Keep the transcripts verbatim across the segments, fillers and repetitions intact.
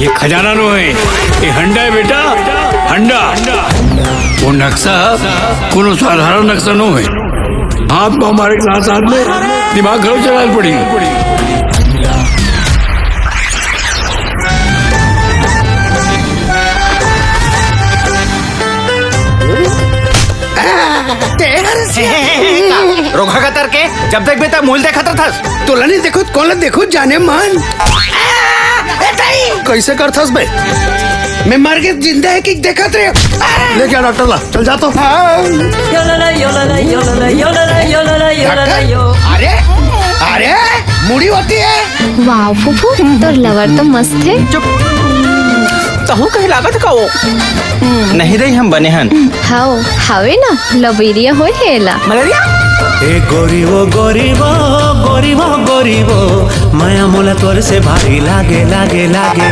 ये खजाना नो है, ये हंडा है बेटा, हंडा। वो नक्शा कोनो साधारण नक्शा नो है। हाथ में हमारे साथ साथ में दिमाग खराब चलाना पड़ी। रोखा का तरके, जब देख बेटा मूल देखत रहथस। तोला नहीं देखो, कौन ला देखो जाने मन। कैसे करथस बे? मैं मर के जिंदा है कि देखत रहे। ले गया डॉक्टर ला, चल जा तो। हाँ। योलला, योलला, योलला, योलला, योलला, योलला, डॉक्टर? यो। अरे, अरे, मुड़ी होती है। वाह फूफू, तोर लवर तो मस्त है। चुप। तहू कहीं लागत का वो? नहीं रही हम बने हन। हाओ, हावे ना, लबेरिया होय है एला। मलेरिया? ए गोरी वो, गोरी वो, गोरी वो, गोरी वो, माया मोला तोर से भारी लागे, लागे, लागे।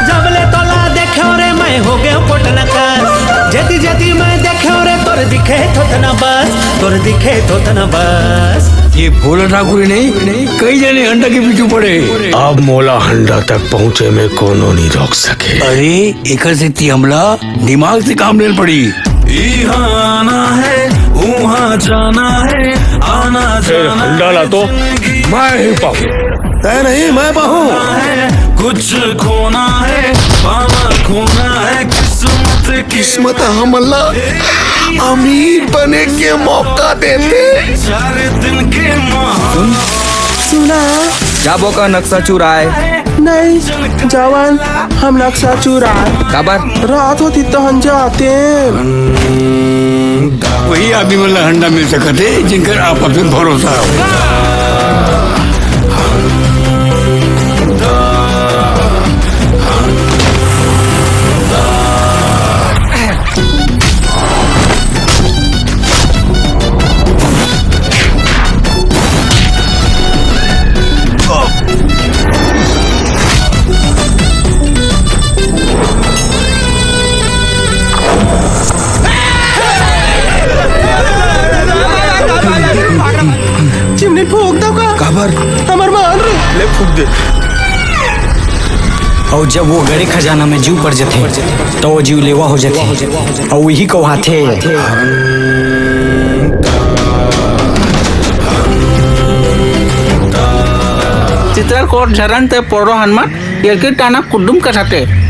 जब ले तोला देखे रे, मैं हो गया पोटनकर। जति जति मैं देखे रे, तोर दिखे थोथना बस, तोर दिखे थोथना बस। ये भोला ठाकुर ही नहीं, कई जने हंडा के पीछू पड़े। अब मोला हंडा तक पहुँचे में कोनो नहीं रोक सके। अरे, एकर सेती हमला दिमाग से काम लेल पड़ी। इहाँ आना है, उहाँ जाना है, आना फिर जाना हंडा ला तो जिंदगी मैं ही पाहूँ। तय नहीं, मैं पाहूँ। है, कुछ खोना है, पाना खोना है, किस्मत की किस्मत हमला अमीर बने के मौका देते। चार दिन के महा- सुना। जाबो का नक्शा चुराए? नहीं, जवान, हम नक्शा चुराए। काबर? रात होती तो हम जाते। वही आदमी मन ला हंडा मिल सकत हे, जिनकर आपस में भरोसा हो। चिमनी फूंक दो का? काबर? हमर मान रे। ले फूंक दे। अउ जब वो गड़े खजाना में जीव पर जथे, तो वो जीव लेवा हो जथे। अउ इही को हाथे। चित्रकोट झरन ते पोरो हनुमान, ये की टाना कुडुम कथाते।